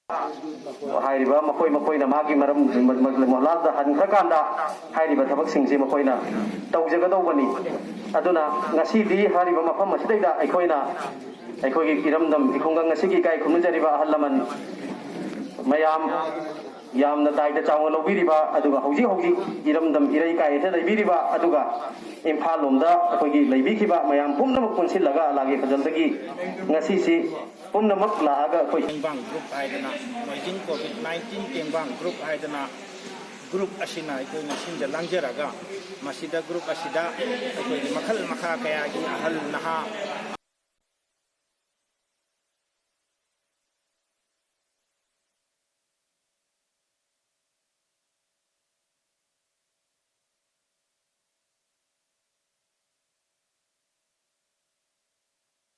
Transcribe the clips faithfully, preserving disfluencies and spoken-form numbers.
ꯍꯥꯏꯔꯤꯕ ꯃꯈꯣꯏ ꯃꯈꯣꯏꯅ ꯃꯥꯒꯤ ꯃꯔꯝ ꯃꯣꯍꯟꯂꯥꯜꯗ ꯍꯟꯈ꯭ꯔꯀꯥꯟꯗ ꯍꯥꯏꯔꯤꯕ ꯊꯕꯛꯁꯤꯡꯁꯤ ꯃꯈꯣꯏꯅ ꯇꯧꯖꯒꯗꯧꯕꯅꯤ꯫ ꯑꯗꯨꯅ ꯉꯁꯤꯗꯤ ꯍꯥꯏꯔꯤꯕ ꯃꯐꯝ ꯑꯁꯤꯗꯩꯗ ꯑꯩꯈꯣꯏꯅ ꯑꯩꯈꯣꯏꯒꯤ ꯏꯔꯝꯗꯝ ꯈꯨꯡꯒꯪ ꯑꯁꯤꯒꯤ ꯏꯀꯥꯏ ꯈꯨꯝꯅꯖꯔꯤꯕ ꯑꯍꯜ ꯂꯃꯟ ꯃꯌꯥꯝ, ꯌꯥꯝꯅ ꯗꯥꯏꯗ ꯆꯥꯎꯅ ꯂꯧꯕꯤꯔꯤꯕ, ꯑꯗꯨꯒ ꯍꯧꯖꯤꯛ ꯍꯧꯖꯤꯛ ꯏꯔꯝꯗꯝ ꯏꯔꯩ ꯀꯥꯏꯌꯦꯗ ꯂꯩꯕꯤꯔꯤꯕ, ꯑꯗꯨꯒ ꯏꯝꯐꯥꯜ ꯂꯣꯝꯗ ꯑꯩꯈꯣꯏꯒꯤ ꯂꯩꯕꯤꯈꯤꯕ ꯃꯌꯥꯝ ꯄꯨꯝꯅꯃꯛ ꯄꯨꯟꯁꯤꯜꯂꯒ ꯑꯂꯥꯒꯤ ꯐꯖꯜꯗꯒꯤ ꯉꯁꯤꯁꯤ ꯄꯨꯝꯅꯃꯛ ꯂꯥꯛꯑꯒ ꯑꯩꯈꯣꯏ ꯇꯦꯡꯕꯥꯡ ꯒ꯭ꯔꯨꯞ ꯍꯥꯏꯗꯅ, ꯃꯣꯏꯖꯤꯡ ꯀꯣꯚꯤꯗ ꯅꯥꯏꯟꯇꯤꯟ ꯇꯦꯡꯕꯥꯡ ꯒ꯭ꯔꯨꯞ ꯍꯥꯏꯗꯅ ꯒ꯭ꯔꯨꯞ ꯑꯁꯤꯅ ꯑꯩꯈꯣꯏꯅ ꯁꯤꯟꯖ ꯂꯥꯡꯖꯔꯒ, ꯃꯁꯤꯗ ꯒ꯭ꯔꯨꯞ ꯑꯁꯤꯗ ꯑꯩꯈꯣꯏꯒꯤ ꯃꯈꯜ ꯃꯈꯥ ꯀꯌꯥꯒꯤ ꯑꯍꯜ ꯅꯍꯥ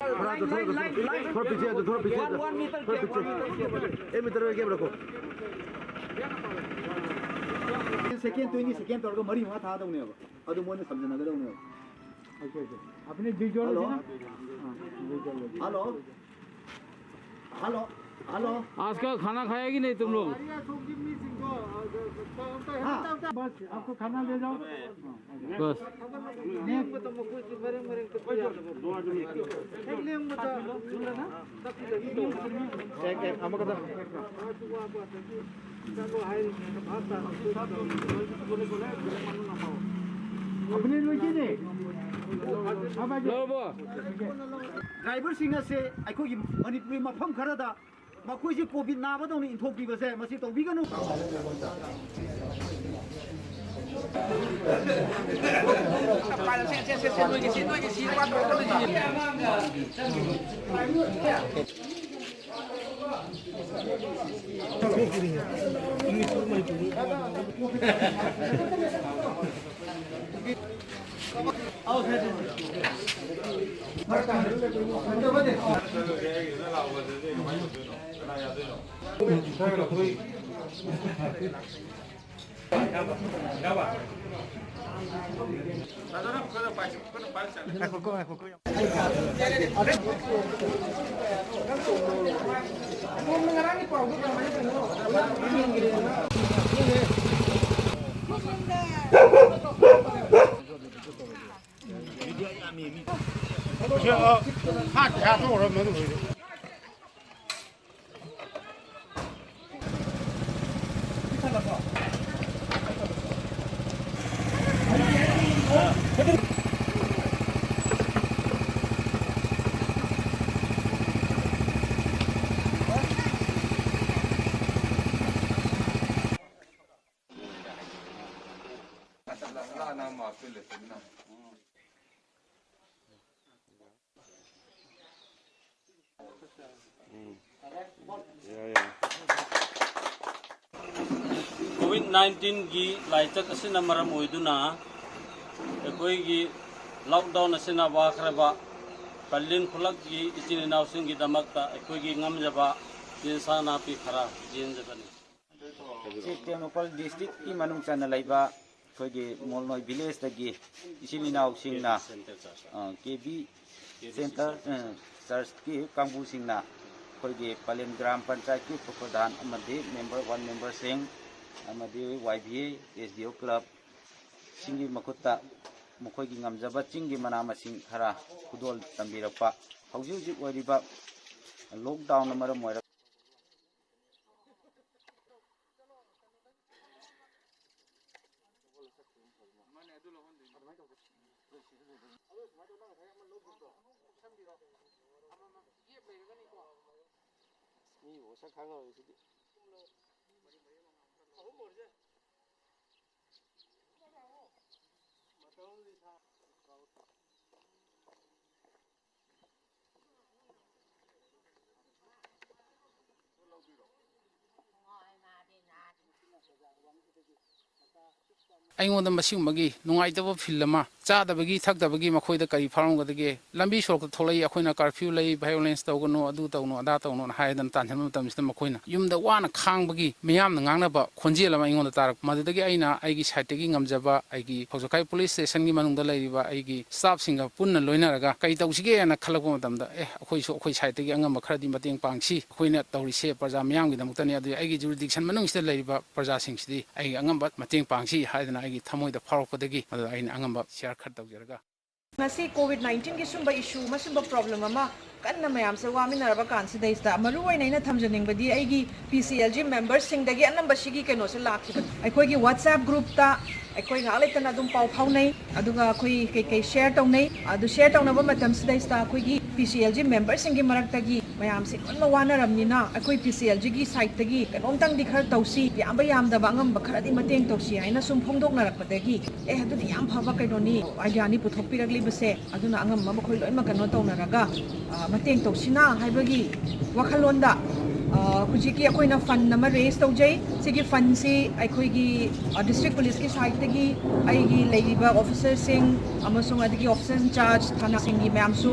थोड़ा तो, थोड़ा तो, थोड़ा पीछे आ जाओ, थोड़ा पीछे आ जाओ, थोड़ा पीछे। एक मीटर का गैप रखो। सेकेंड, ट्वेंटी सेकेंड ꯇꯧꯔꯒ ꯃꯔꯤ ꯃꯉꯥ ꯊꯥꯗꯧꯅꯦꯕ꯫ ꯑꯗꯨ ꯃꯣꯏꯅ ꯁꯝꯖꯟꯅꯒꯗꯧꯅꯦꯕ꯫ Okay, okay. अपने जी जोड़ ꯍꯜꯂꯣ? ꯍꯜꯂꯣ? ꯍꯜꯂꯣ? ꯍꯜꯂꯣ? आज का खाना खाया कि नहीं तुम लोग? ꯍꯥ? बस, आपको खाना ले जाओ। बस। अपने लोग की नहीं। अब आ जाओ। ꯗ꯭ꯔꯥꯏꯚꯔꯁꯤꯡ ꯑꯁꯦ ꯑꯩꯈꯣꯏꯒꯤ ꯃꯅꯤꯄꯨꯔꯒꯤ ꯃꯐꯝ ꯈꯔꯗ ꯃꯈꯣꯏꯁꯤ ꯀꯣꯚꯤꯗ ꯅꯥꯕꯗꯧꯅ ꯏꯟꯊꯣꯛꯄꯤꯕꯁꯦ ꯃꯁꯤ ꯇꯧꯕꯤꯒꯅꯨ꯫ ꯀꯣꯚꯤꯗ ꯅꯥꯏꯟꯇꯤꯟꯒꯤ ꯂꯥꯏꯆꯠ ꯑꯁꯤꯅ ꯃꯔꯝ ꯑꯣꯏꯗꯨꯅ ꯑꯩꯈꯣꯏꯒꯤ ꯂꯣꯛꯗꯥꯎꯟ ꯑꯁꯤꯅ ꯋꯥꯈ꯭ꯔꯕ ꯄꯂꯦꯜ ꯈꯨꯜꯂꯛꯀꯤ ꯏꯆꯤꯜ ꯏꯅꯥꯎꯁꯤꯡꯒꯤꯗꯃꯛꯇ ꯑꯩꯈꯣꯏꯒꯤ ꯉꯝꯖꯕ ꯌꯦꯟꯁꯥꯡ ꯅꯥꯄꯤ ꯈꯔ ꯌꯦꯟꯖꯕꯅꯤ꯫ ꯁꯤ ꯇꯦꯡꯅꯧꯄꯜ ꯗꯤꯁꯇ꯭ꯔꯤꯛꯀꯤ ꯃꯅꯨꯡ ꯆꯟꯅ ꯂꯩꯕ ꯑꯩꯈꯣꯏꯒꯤ ꯃꯣꯜꯅꯣꯏ ꯚꯤꯂꯦꯖꯇꯒꯤ ꯏꯆꯤꯜ ꯏꯅꯥꯎꯁꯤꯡꯅ, ꯀꯦ ꯕꯤ ꯁꯦꯟꯇꯔ, ꯑ, ꯆꯔꯆꯀꯤ ꯀꯥꯡꯕꯨꯁꯤꯡꯅ ꯑꯩꯈꯣꯏꯒꯤ ꯄꯂꯦꯟ ꯒ꯭ꯔꯥꯝ ꯄꯟꯆꯥꯌꯠꯀꯤ ꯎꯄ ꯄ꯭ꯔꯙꯥꯟ ꯑꯃꯗꯤ ꯃꯦꯝꯕꯔ, ꯋꯥꯔꯗ ꯃꯦꯝꯕꯔꯁꯤꯡ ꯑꯃꯗꯤ Y B A, S D ꯑꯣ ꯀ꯭ꯂꯕꯁꯤꯡꯒꯤ ꯃꯈꯨꯠꯇ ꯃꯈꯣꯏꯒꯤ ꯉꯝꯖꯕ ꯆꯤꯡꯒꯤ ꯃꯅꯥ ꯃꯁꯤꯡ ꯈꯔ ꯈꯨꯗꯣꯜ ꯇꯝꯕꯤꯔꯛꯄ, ꯍꯧꯖꯤꯛ ꯍꯧꯖꯤꯛ ꯑꯣꯏꯔꯤꯕ ꯂꯣꯛꯗꯥꯎꯟꯅ ꯃꯔꯝ ꯑꯣꯏꯔꯒ ꯃꯤꯕꯨ ꯃꯁꯛ ꯈꯪꯉꯔꯣꯏ ꯁꯤꯗꯤ꯫ ꯑꯩꯉꯣꯟꯗ ꯃꯁꯤꯒꯨꯝꯕꯒꯤ ꯅꯨꯡꯉꯥꯏꯇꯕ ꯐꯤꯜ ꯑꯃ, ꯆꯥꯗꯕꯒꯤ ꯊꯛꯇꯕꯒꯤ ꯃꯈꯣꯏꯗ ꯀꯔꯤ ꯐꯥꯎꯔꯝꯒꯗꯒꯦ? ꯂꯝꯕꯤ ꯁꯣꯔꯣꯛꯇ ꯊꯣꯛꯂꯛꯏ, ꯑꯩꯈꯣꯏꯅ ꯀꯔꯐ꯭ꯌꯨ ꯂꯩ, ꯚꯥꯏꯑꯣꯂꯦꯟꯁ ꯇꯧꯒꯅꯨ, ꯑꯗꯨ ꯇꯧꯅꯨ, ꯑꯗꯥ ꯇꯧꯅꯨꯅ ꯍꯥꯏꯗꯅ ꯇꯥꯟꯁꯤꯟꯕ ꯃꯇꯝꯁꯤꯗ ꯃꯈꯣꯏꯅ ꯌꯨꯝꯗ ꯋꯥꯅ ꯈꯥꯡꯕꯒꯤ ꯃꯤꯌꯥꯝꯅ ꯉꯥꯡꯅꯕ ꯈꯣꯟꯖꯦꯜ ꯑꯃ ꯑꯩꯉꯣꯟꯗ ꯇꯥꯔꯛꯄ꯫ ꯃꯗꯨꯗꯒꯤ ꯑꯩꯅ ꯑꯩꯒꯤ ꯁꯥꯏꯠꯇꯒꯤ ꯉꯝꯖꯕ, ꯑꯩꯒꯤ ꯐꯧꯖꯈꯥꯏ ꯄꯨꯂꯤꯁ ꯁ꯭ꯇꯦꯁꯟꯒꯤ ꯃꯅꯨꯡꯗ ꯂꯩꯔꯤꯕ ꯑꯩꯒꯤ ꯁ꯭ꯇꯥꯐꯁꯤꯡꯒ ꯄꯨꯟꯅ ꯂꯣꯏꯅꯔꯒ ꯀꯔꯤ ꯇꯧꯁꯤꯒꯦꯅ ꯈꯜꯂꯛꯄ ꯃꯇꯝꯗ, ꯑꯦ, ꯑꯩꯈꯣꯏꯁꯨ ꯑꯩꯈꯣꯏ ꯁꯥꯏꯠꯇꯒꯤ ꯑꯉꯝꯕ ꯈꯔꯗꯤ ꯃꯇꯦꯡ ꯄꯥꯡꯁꯤ, ꯑꯩꯈꯣꯏꯅ ꯇꯧꯔꯤꯁꯦ ꯄ꯭ꯔꯖꯥ ꯃꯤꯌꯥꯝꯒꯤꯗꯃꯛꯇꯅꯤ, ꯑꯗꯨꯗꯤ ꯑꯩꯒꯤ ꯖꯨꯔꯤꯗꯤꯛꯁꯟ ꯃꯅꯨꯡꯁꯤꯗ ꯂꯩꯔꯤꯕ ꯄ꯭ꯔꯖꯥꯁꯤꯡꯁꯤꯗꯤ ꯑꯩꯒꯤ ꯑꯉꯝꯕ ꯃꯇꯦꯡ ꯄꯥꯡꯁꯤ ꯍꯥꯏꯗꯅ ꯑꯩꯒꯤ ꯊꯃꯣꯏꯗ ꯐꯥꯎꯔꯛꯄꯗꯒꯤ, ꯑꯗꯨꯗ ꯑꯩꯅ ꯑꯉꯝꯕ ꯁꯤꯌꯥꯔ ꯈꯔ ꯇꯧꯖꯔꯒ꯫ ꯉꯁꯤ ꯀꯣꯚꯤꯗ ꯅꯥꯏꯟꯇꯤꯟꯒꯤ ꯁꯨꯝꯕ ꯏꯁꯨ, ꯃꯁꯨꯝꯕ ꯄ꯭ꯔꯣꯕ꯭ꯂꯦꯝ ꯑꯃ ꯀꯟꯅ ꯃꯌꯥꯝꯁꯦ ꯋꯥꯃꯤꯟꯅꯔꯕ ꯀꯥꯟꯁꯤꯗꯩꯁꯤꯗ, ꯃꯔꯨ ꯑꯣꯏꯅ ꯑꯩꯅ ꯊꯝꯖꯅꯤꯡꯕꯗꯤ, ꯑꯩꯒꯤ ꯄꯤ ꯁꯤ ꯑꯦꯜ ꯖꯤ ꯃꯦꯝꯕꯔꯁꯤꯡꯗꯒꯤ ꯑꯅꯝꯕ ꯁꯤꯒꯤ ꯀꯩꯅꯣꯁꯦ ꯂꯥꯛꯈꯤꯕꯅꯤ꯫ ꯑꯩꯈꯣꯏꯒꯤ ꯋꯥꯠꯁꯑꯦꯞ ꯒ꯭ꯔꯨꯞꯇ ꯑꯩꯈꯣꯏ ꯉꯥꯏꯍꯥꯛ ꯂꯩꯇꯅ ꯑꯗꯨꯝ ꯄꯥꯎ ꯐꯥꯎꯅꯩ, ꯑꯗꯨꯒ ꯑꯩꯈꯣꯏ ꯀꯩꯀꯩ ꯁꯤꯌꯔ ꯇꯧꯅꯩ꯫ ꯑꯗꯨ ꯁꯤꯌꯔ ꯇꯧꯅꯕ ꯃꯇꯝꯁꯤꯗꯩꯁꯤꯗ, ꯑꯩꯈꯣꯏꯒꯤ ꯄꯤ ꯁꯤ ꯑꯦꯜ ꯖꯤ ꯃꯦꯝꯕꯔꯁꯤꯡꯒꯤ ꯃꯔꯛꯇꯒꯤ ꯃꯌꯥꯝꯁꯦ ꯂꯣꯏꯅꯃꯛ ꯋꯥꯅꯔꯕꯅꯤꯅ, ꯑꯩꯈꯣꯏ ꯄꯤ ꯁꯤ ꯑꯦꯜ ꯖꯤꯒꯤ ꯁꯥꯏꯠꯇꯒꯤ ꯀꯩꯅꯣꯝꯇꯪꯗꯤ ꯈꯔ ꯇꯧꯁꯤ, ꯌꯥꯝꯕ ꯌꯥꯝꯗꯕ ꯑꯉꯝꯕ ꯈꯔꯗꯤ ꯃꯇꯦꯡ ꯇꯧꯁꯤ ꯍꯥꯏꯅ ꯁꯨꯝ ꯐꯣꯡꯗꯣꯛꯅꯔꯛꯄꯗꯒꯤ, ꯑꯦ, ꯑꯗꯨꯗꯤ ꯌꯥꯝ ꯐꯕ ꯀꯩꯅꯣꯅꯤ, ꯑꯥꯏꯗꯤꯌꯥꯅꯤ ꯄꯨꯊꯣꯛꯄꯤꯔꯛꯂꯤꯕꯁꯦ꯫ ꯑꯗꯨꯅ ꯑꯉꯝꯕ ꯃꯈꯣꯏ ꯂꯣꯏꯅꯃꯛ ꯀꯩꯅꯣ ꯇꯧꯅꯔꯒ, ꯑ, ꯃꯇꯦꯡ ꯇꯧꯁꯤꯅ ꯍꯥꯏꯕꯒꯤ ꯋꯥꯈꯜꯂꯣꯟꯗ, ꯑ, ꯍꯧꯖꯤꯛꯀꯤ ꯑꯩꯈꯣꯏꯅ ꯐꯟ ꯑꯃ ꯔꯦꯖ ꯇꯧꯖꯩ꯫ ꯁꯤꯒꯤ ꯐꯟꯁꯤ ꯑꯩꯈꯣꯏꯒꯤ, ꯑ, ꯗꯤꯁꯇ꯭ꯔꯤꯛ ꯄꯨꯂꯤꯁꯀꯤ ꯁꯥꯏꯠꯇꯒꯤ ꯑꯩꯒꯤ ꯂꯩꯔꯤꯕ ꯑꯣꯐꯤꯁꯔꯁꯤꯡ ꯑꯃꯁꯨꯡ ꯑꯗꯒꯤ ꯑꯣꯐꯤꯁꯔ ꯏꯟꯆꯥꯔꯖ ꯊꯥꯅꯥꯁꯤꯡꯒꯤ ꯃꯌꯥꯝꯁꯨ,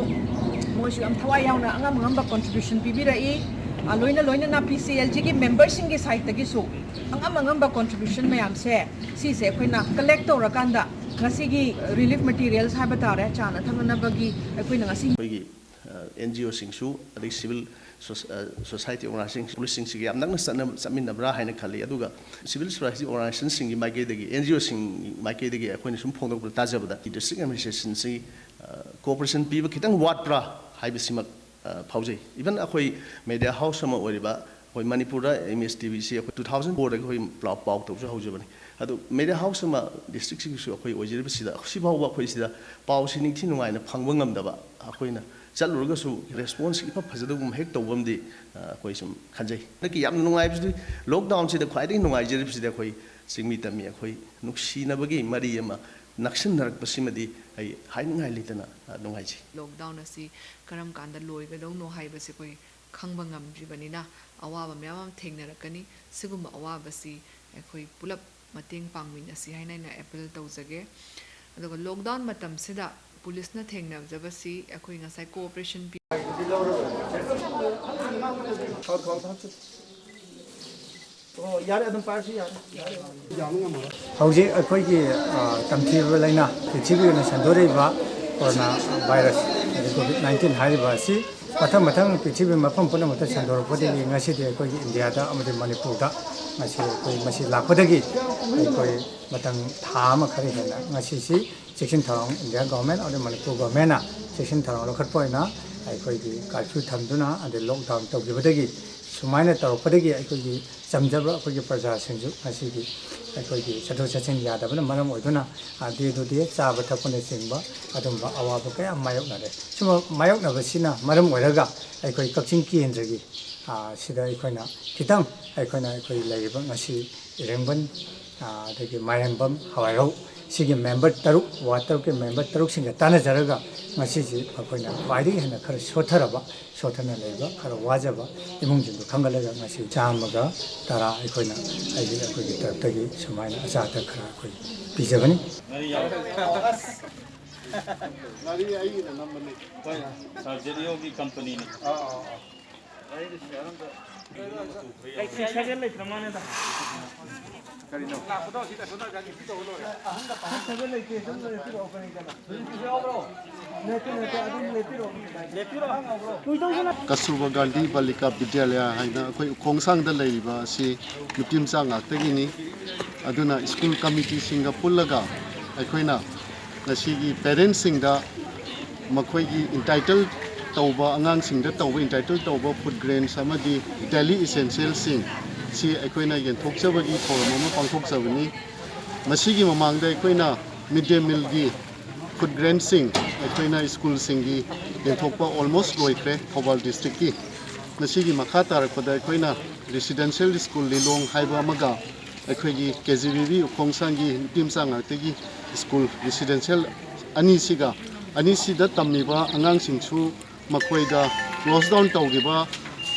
ꯃꯣꯏꯁꯨ ꯌꯥꯝ ꯊꯋꯥꯏ ꯌꯥꯎꯅ ꯑꯉꯝ ꯑꯉꯝꯕ ꯀꯣꯟꯇ꯭ꯔꯤꯕ꯭ꯌꯨꯁꯟ ꯄꯤꯕꯤꯔꯛꯏ꯫ ꯑ, ꯂꯣꯏꯅ ꯂꯣꯏꯅꯅ ꯄꯤ ꯁꯤ ꯑꯦꯜ ꯖꯤꯒꯤ ꯃꯦꯝꯕꯔꯁꯤꯡꯒꯤ ꯁꯥꯏꯠꯇꯒꯤꯁꯨ ꯑꯉꯝ ꯑꯉꯝꯕ ꯀꯣꯟꯇ꯭ꯔꯤꯕ꯭ꯌꯨꯁꯟ ꯃꯌꯥꯝꯁꯦ, ꯁꯤꯁꯦ ꯑꯩꯈꯣꯏꯅ ꯀꯂꯦꯛ ꯇꯧꯔꯀꯥꯟꯗ ꯉꯁꯤꯒꯤ ꯔꯤꯂꯤꯐ ꯃꯦꯇꯤꯔꯤꯌꯦꯜꯁ ꯍꯥꯏꯕ ꯇꯥꯔꯦ, ꯆꯥꯅ ꯊꯛꯅꯅꯕꯒꯤ ꯑꯩꯈꯣꯏꯅ ꯉꯁꯤ ꯑꯩꯈꯣꯏꯒꯤ, ꯑ, ꯑꯦꯟ ꯖꯤ ꯑꯣꯁꯤꯡꯁꯨ, ꯑꯗꯩ ꯁꯤꯚꯤꯜ ꯁꯣꯁ-, ꯑ, ꯁꯣꯁꯥꯏꯇꯤ ꯑꯣꯔꯒꯅꯥꯏꯖꯦꯁꯟ, ꯄꯨꯂꯤꯁꯁꯤꯡꯁꯤꯒ ꯌꯥꯝ ꯅꯛꯅ ꯆꯠꯅ-, ꯆꯠꯃꯤꯟꯅꯕ꯭ꯔꯥ ꯍꯥꯏꯅ ꯈꯜꯂꯤ꯫ ꯑꯗꯨꯒ ꯁꯤꯚꯤꯜ ꯁꯣꯁꯥꯏꯇꯤ ꯑꯣꯔꯒꯅꯥꯏꯖꯦꯁꯟꯁꯤꯡꯒꯤ ꯃꯥꯏꯀꯩꯗꯒꯤ, ꯑꯦꯟ ꯖꯤ ꯑꯣꯁꯤꯡ ꯃꯥꯏꯀꯩꯗꯒꯤ ꯑꯩꯈꯣꯏꯅ ꯁꯨꯝ ꯐꯣꯡꯗꯣꯛꯄꯗ ꯇꯥꯖꯕꯗ, ꯗꯤꯁꯇ꯭ꯔꯤꯛ ꯑꯦꯗꯃꯤꯅꯤꯁꯇ꯭ꯔꯦꯁꯟꯁꯤ, ꯑ, ꯀꯣꯑꯣꯄꯔꯦꯁꯟ ꯄꯤꯕ ꯈꯤꯇꯪ ꯋꯥꯠꯄ꯭ꯔꯥ ꯍꯥꯏꯕꯁꯤꯃꯛ, ꯑ, ꯐꯥꯎꯖꯩ꯫ ꯏꯚꯟ ꯑꯩꯈꯣꯏ ꯃꯦꯗꯤꯌꯥ ꯍꯥꯎꯁ ꯑꯃ ꯑꯣꯏꯔꯤꯕ ꯑꯩꯈꯣꯏ ꯃꯅꯤꯄꯨꯔꯗ ꯑꯦꯝ ꯑꯦꯁ ꯇꯤ ꯚꯤꯁꯤ ꯑꯩꯈꯣꯏ ꯇꯨ ꯊꯥꯎꯖꯟ ꯐꯣꯔꯗꯒꯤ ꯑꯩꯈꯣꯏ ꯄꯥꯎ, ꯄꯥꯎ ꯇꯧꯖ ꯍꯧꯖꯕꯅꯤ꯫ ꯑꯗꯨ ꯃꯦꯗꯤꯌꯥ ꯍꯥꯎꯁ ꯑꯃ ꯗꯤꯁꯇ꯭ꯔꯤꯛꯁꯤꯒꯤꯁꯨ ꯑꯩꯈꯣꯏ ꯑꯣꯏꯖꯔꯤꯕꯁꯤꯗ, ꯍꯧꯖꯤꯛꯐꯥꯎꯕ ꯑꯩꯈꯣꯏ ꯁꯤꯗ ꯄꯥꯎꯁꯤ ꯅꯤꯡꯊꯤ ꯅꯨꯡꯉꯥꯏꯅ ꯐꯪꯕ ꯉꯝꯗꯕ, ꯑꯩꯈꯣꯏꯅ ꯆꯠꯂꯨꯔꯒꯁꯨ ꯔꯦꯁꯄꯣꯟꯁ ꯏꯐ ꯐꯖꯗꯕꯒꯨꯝꯕ ꯍꯦꯛ ꯇꯧꯕ ꯑꯃꯗꯤ, ꯑ, ꯑꯩꯈꯣꯏ ꯁꯨꯝ ꯈꯟꯖꯩ꯫ ꯍꯟꯗꯛꯀꯤ ꯌꯥꯝꯅ ꯅꯨꯡꯉꯥꯏꯕꯁꯤꯗꯤ, ꯂꯣꯛꯗꯥꯎꯟꯁꯤꯗ ꯈ꯭ꯋꯥꯏꯗꯒꯤ ꯅꯨꯡꯉꯥꯏꯖꯔꯤꯕꯁꯤꯗꯤ ꯑꯩꯈꯣꯏ ꯆꯤꯡꯃꯤ ꯇꯝꯃꯤ ꯑꯩꯈꯣꯏ ꯅꯨꯡꯁꯤꯅꯕꯒꯤ ꯃꯔꯤ ꯑꯃ ꯅꯛꯁꯤꯟꯅꯔꯛꯄꯁꯤꯃꯗꯤ ꯑꯩ ꯍꯥꯏꯅꯤꯡꯉꯥꯏ ꯂꯩꯇꯅ, ꯑ, ꯅꯨꯡꯉꯥꯏꯖꯩ꯫ ꯂꯣꯛꯗꯥꯎꯟ ꯑꯁꯤ ꯀꯔꯝ ꯀꯥꯟꯗ ꯂꯣꯏꯒꯗꯧꯅꯣ ꯍꯥꯏꯕꯁꯤ ꯑꯩꯈꯣꯏ ꯈꯪꯕ ꯉꯝꯗ꯭ꯔꯤꯕꯅꯤꯅ, ꯑꯋꯥꯕ ꯃꯌꯥꯝ ꯑꯃ ꯊꯦꯡꯅꯔꯛꯀꯅꯤ꯫ ꯁꯤꯒꯨꯝꯕ ꯑꯋꯥꯕꯁꯤ ꯑꯩꯈꯣꯏ ꯄꯨꯂꯞ ꯃꯇꯦꯡ ꯄꯥꯡꯃꯤꯟꯅꯁꯤ ꯍꯥꯏꯅ ꯑꯩꯅ ꯑꯦꯄꯤꯜ ꯇꯧꯖꯒꯦ꯫ ꯑꯗꯨꯒ ꯂꯣꯛꯗꯥꯎꯟ ꯃꯇꯝꯁꯤꯗ ꯄꯨꯂꯤꯁꯅ ꯊꯦꯡꯅꯖꯕꯁꯤ ꯑꯩꯈꯣꯏ ꯉꯁꯥꯏ ꯀꯣꯑꯣꯄꯔꯦꯁꯟ ꯄꯤ꯫ ꯑꯣ, ꯌꯥꯔꯦ, ꯑꯗꯨꯝ ꯄꯥꯏꯔꯁꯨ ꯌꯥꯔꯦ꯫ ꯍꯧꯖꯤꯛ ꯑꯩꯈꯣꯏꯒꯤ, ꯑ, ꯇꯝꯊꯤꯕ ꯂꯥꯏꯅꯥ, ꯄ꯭ꯔꯤꯊꯤꯕꯤ ꯑꯣꯏꯅ ꯁꯟꯗꯣꯔꯛꯏꯕ ꯀꯣꯔꯣꯅꯥ ꯚꯥꯏꯔꯁ, ꯍꯥꯏꯗꯤ ꯀꯣꯚꯤꯗ ꯅꯥꯏꯟꯇꯤꯟ ꯍꯥꯏꯔꯤꯕ ꯑꯁꯤ ꯃꯊꯪ ꯃꯊꯪ ꯄ꯭ꯔꯤꯊꯤꯕꯤ ꯃꯐꯝ ꯄꯨꯝꯅꯃꯛꯇ ꯁꯟꯗꯣꯔꯛꯄꯗꯒꯤ ꯉꯁꯤꯗꯤ ꯑꯩꯈꯣꯏꯒꯤ ꯏꯟꯗꯤꯌꯥꯗ ꯑꯃꯗꯤ ꯃꯅꯤꯄꯨꯔꯗ ꯉꯁꯤ ꯑꯩꯈꯣꯏ ꯃꯁꯤ ꯂꯥꯛꯄꯗꯒꯤ ꯑꯩꯈꯣꯏ ꯃꯇꯝ ꯊꯥ ꯑꯃ ꯈꯔ ꯍꯦꯟꯅ ꯉꯁꯤꯁꯤ ꯆꯦꯛꯁꯤꯟ ꯊꯧꯔꯥꯡ, ꯏꯟꯗꯤꯌꯥ ꯒꯣꯚꯔꯟꯃꯦꯟ ꯑꯃꯗꯤ ꯃꯅꯤꯄꯨꯔ ꯒꯣꯚꯔꯟꯃꯦꯟꯅ ꯆꯦꯛꯁꯤꯟ ꯊꯧꯔꯥꯡ ꯂꯧꯈꯠꯄ ꯑꯣꯏꯅ ꯑꯩꯈꯣꯏꯒꯤ ꯀꯥꯔꯐ꯭ꯌꯨ ꯊꯝꯗꯨꯅ ꯑꯗꯩ ꯂꯣꯛꯗꯥꯎꯟ ꯇꯧꯈꯤꯕꯗꯒꯤ, ꯁꯨꯃꯥꯏꯅ ꯇꯧꯔꯛꯄꯗꯒꯤ ꯑꯩꯈꯣꯏꯒꯤ ꯆꯝꯖꯕ ꯑꯩꯈꯣꯏꯒꯤ ꯄ꯭ꯔꯖꯥꯁꯤꯡꯁꯨ ꯉꯁꯤꯒꯤ ꯑꯩꯈꯣꯏꯒꯤ ꯆꯠꯊꯣꯛ ꯆꯠꯁꯤꯟ ꯌꯥꯗꯕꯅ ꯃꯔꯝ ꯑꯣꯏꯗꯨꯅ, ꯑꯥ, ꯗꯦ ꯇꯨ ꯗꯦ ꯆꯥꯕ ꯊꯛꯄꯅꯆꯤꯡꯕ ꯑꯗꯨꯝꯕ ꯑꯋꯥꯕ ꯀꯌꯥ ꯃꯥꯌꯣꯛꯅꯔꯦ꯫ ꯁꯨꯝꯕ ꯃꯥꯌꯣꯛꯅꯕꯁꯤꯅ ꯃꯔꯝ ꯑꯣꯏꯔꯒ ꯑꯩꯈꯣꯏ ꯀꯛꯆꯤꯡ ꯀꯦꯟꯗ꯭ꯔꯒꯤ, ꯑꯥ, ꯁꯤꯗ ꯑꯩꯈꯣꯏꯅ ꯈꯤꯇꯪ ꯑꯩꯈꯣꯏꯅ ꯑꯩꯈꯣꯏ ꯂꯩꯔꯤꯕ ꯉꯁꯤ ꯏꯔꯦꯡꯕꯟ, ꯑꯥ, ꯑꯗꯒꯤ ꯃꯥꯏꯔꯦꯝꯕꯝ, ꯍꯋꯥꯏꯔꯧ, ꯁꯤꯒꯤ ꯃꯦꯝꯕꯔ ꯇꯔꯨꯛ, ꯋꯥꯔꯗ ꯇꯔꯨꯛꯀꯤ ꯃꯦꯝꯕꯔ ꯇꯔꯨꯛꯁꯤꯡꯒ ꯇꯥꯟꯅꯖꯔꯒ ꯉꯁꯤꯁꯤ ꯑꯩꯈꯣꯏꯅ ꯈ꯭ꯋꯥꯏꯗꯒꯤ ꯍꯦꯟꯅ ꯈꯔ ꯁꯣꯠꯊꯔꯕ, ꯁꯣꯠꯊꯅ ꯂꯩꯕ, ꯈꯔ ꯋꯥꯖꯕ ꯏꯃꯨꯡꯁꯤꯡꯗꯨ ꯈꯟꯒꯠꯂꯒ ꯉꯁꯤ ꯆꯥꯝꯃꯒ ꯇꯔꯥ ꯑꯩꯈꯣꯏꯅ ꯑꯩꯒꯤ, ꯑꯩꯈꯣꯏꯒꯤ ꯇꯔꯞꯇꯒꯤ ꯁꯨꯃꯥꯏꯅ ꯑꯆꯥ ꯑꯊꯛ ꯈꯔ ꯑꯩꯈꯣꯏ ꯄꯤꯖꯕꯅꯤ꯫ ꯉꯥꯔꯤ ꯑꯩꯒꯤꯗ ꯅꯝꯕꯅꯤ꯫ ꯍꯣꯏ, ꯁꯥꯔ ꯖꯦꯔꯤꯑꯣꯒꯤ ꯀꯝꯄꯅꯤꯅꯤ꯫ ꯑꯥ, ꯑꯥ, ꯑꯥ꯫ ꯀꯔꯤꯅꯣ? ꯀꯁꯇꯨꯔꯕꯥ ꯒꯥꯟꯙꯤ ꯕꯥꯂꯤꯀꯥ ꯕꯤꯗ꯭ꯌꯥꯂꯌꯥ ꯍꯥꯏꯅ ꯑꯩꯈꯣꯏ ꯎꯈꯣꯡꯁꯥꯡꯗ ꯂꯩꯔꯤꯕ ꯑꯁꯤ ꯅꯨꯄꯤ ꯃꯆꯥ ꯉꯥꯛꯇꯒꯤꯅꯤ꯫ ꯑꯗꯨꯅ ꯁ꯭ꯀꯨꯜ ꯀꯃꯤꯇꯤꯁꯤꯡꯒ ꯄꯨꯜꯂꯒ ꯑꯩꯈꯣꯏꯅ ꯉꯁꯤꯒꯤ ꯄꯦꯔꯦꯟꯁꯁꯤꯡꯗ ꯃꯈꯣꯏꯒꯤ ꯏꯟꯇꯥꯏꯇꯜ ꯇꯧꯕ, ꯑꯉꯥꯡꯁꯤꯡꯗ ꯇꯧꯕ, ꯏꯟꯇꯥꯏꯇꯜ ꯇꯧꯕ ꯐꯨꯗ ꯒ꯭ꯔꯦꯟꯁ ꯑꯃꯗꯤ ꯗꯦꯂꯤ ꯏꯁꯦꯟꯁꯤꯌꯦꯜꯁꯤꯡ ꯁꯤ ꯑꯩꯈꯣꯏꯅ ꯌꯦꯟꯊꯣꯛꯆꯕꯒꯤ ꯊꯧꯔꯝ ꯑꯃ ꯄꯥꯡꯊꯣꯛꯆꯕꯅꯤ꯫ ꯃꯁꯤꯒꯤ ꯃꯃꯥꯡꯗ ꯑꯩꯈꯣꯏꯅ ꯃꯤꯗ ꯗꯦ ꯃꯤꯜꯒꯤ ꯐꯨꯗ ꯒ꯭ꯔꯦꯟꯁꯤꯡ ꯑꯩꯈꯣꯏꯅ ꯁ꯭ꯀꯨꯜꯁꯤꯡꯒꯤ ꯌꯦꯟꯊꯣꯛꯄ ꯑꯣꯜꯃꯣꯁ ꯂꯣꯏꯈ꯭ꯔꯦ ꯊꯧꯕꯥꯜ ꯗꯤꯁꯇ꯭ꯔꯤꯛꯀꯤ꯫ ꯃꯁꯤꯒꯤ ꯃꯈꯥ ꯇꯥꯔꯛꯄꯗ ꯑꯩꯈꯣꯏꯅ ꯔꯤꯁꯤꯗꯦꯟꯁꯤꯌꯦꯜ ꯁ꯭ꯀꯨꯜ ꯂꯤꯂꯣꯡ ꯍꯥꯏꯕ ꯑꯃꯒ ꯑꯩꯈꯣꯏꯒꯤ ꯀꯦ ꯖꯤ ꯕꯤ ꯕꯤ ꯎꯈꯣꯡꯁꯥꯡꯒꯤ ꯅꯨꯄꯤ ꯃꯆꯥ ꯉꯥꯛꯇꯒꯤ ꯁ꯭ꯀꯨꯜ ꯔꯤꯁꯤꯗꯦꯟꯁꯤꯌꯦꯜ ꯑꯅꯤꯁꯤꯒ, ꯑꯅꯤꯁꯤꯗ ꯇꯝꯃꯤꯕ ꯑꯉꯥꯡꯁꯤꯡꯁꯨ ꯃꯈꯣꯏꯗ ꯀ꯭ꯂꯣꯁ ꯗꯥꯎꯟ ꯇꯧꯈꯤꯕ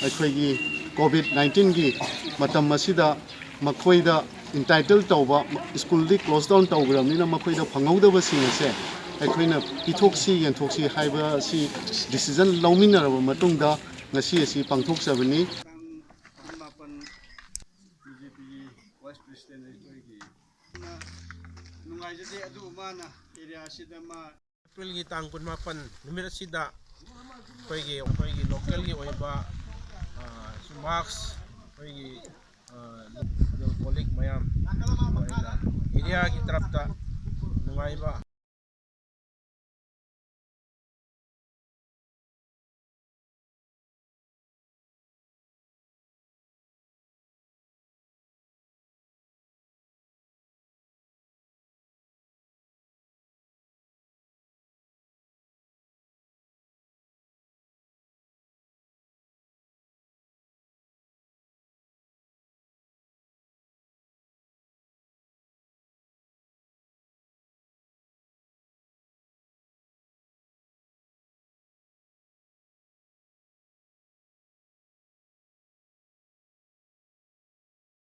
ꯑꯩꯈꯣꯏꯒꯤ ꯀꯣꯚꯤꯗ ꯅꯥꯏꯟꯇꯤꯟꯒꯤ ꯃꯇꯝ ꯑꯁꯤꯗ ꯃꯈꯣꯏꯗ ꯑꯦꯟꯇꯥꯏꯇꯜ ꯇꯧꯕ, ꯁ꯭ꯀꯨꯜꯗꯤ ꯀ꯭ꯂꯣꯁ ꯗꯥꯎꯟ ꯇꯧꯈ꯭ꯔꯕꯅꯤꯅ ꯃꯈꯣꯏꯗ ꯐꯪꯍꯧꯗꯕꯁꯤꯡ ꯑꯁꯦ ꯑꯩꯈꯣꯏꯅ ꯄꯤꯊꯣꯛꯁꯤ, ꯌꯦꯟꯊꯣꯛꯁꯤ ꯍꯥꯏꯕ ꯑꯁꯤ ꯗꯤꯁꯤꯖꯟ ꯂꯧꯃꯤꯟꯅꯔꯕ ꯃꯇꯨꯡꯗ ꯉꯁꯤ ꯑꯁꯤ ꯄꯥꯡꯊꯣꯛꯆꯕꯅꯤ꯫ ꯇꯥꯡ ꯀꯨꯟꯃꯥꯄꯟ ꯕꯤ ꯖꯦ ꯄꯤꯒꯤ ꯚꯥꯏꯁ ꯄ꯭ꯔꯦꯁꯤꯗꯦꯟ ꯑꯩꯈꯣꯏꯒꯤ ꯅꯨꯡꯉꯥꯏꯖꯗꯦ꯫ ꯑꯗꯨꯕꯨ ꯃꯥꯅ ꯑꯦꯔꯤꯌꯥꯁꯤꯗ ꯃꯥ ꯑꯦꯄ꯭ꯔꯤꯜꯒꯤ ꯇꯥꯡ ꯀꯨꯟꯃꯥꯄꯟ ꯅꯨꯃꯤꯠ ꯑꯁꯤꯗ ꯑꯩꯈꯣꯏꯒꯤ, ꯑꯩꯈꯣꯏꯒꯤ ꯂꯣꯀꯦꯜꯒꯤ ꯑꯣꯏꯕ, ꯑ, ꯃꯥꯛꯁ, ꯑꯩꯈꯣꯏꯒꯤ, ꯑ, ꯑꯗꯨ ꯀꯣꯂꯤꯛ ꯃꯌꯥꯝ ꯑꯩꯅ ꯑꯦꯔꯤꯌꯥꯒꯤ ꯇꯔꯞꯇ ꯅꯨꯡꯉꯥꯏꯕ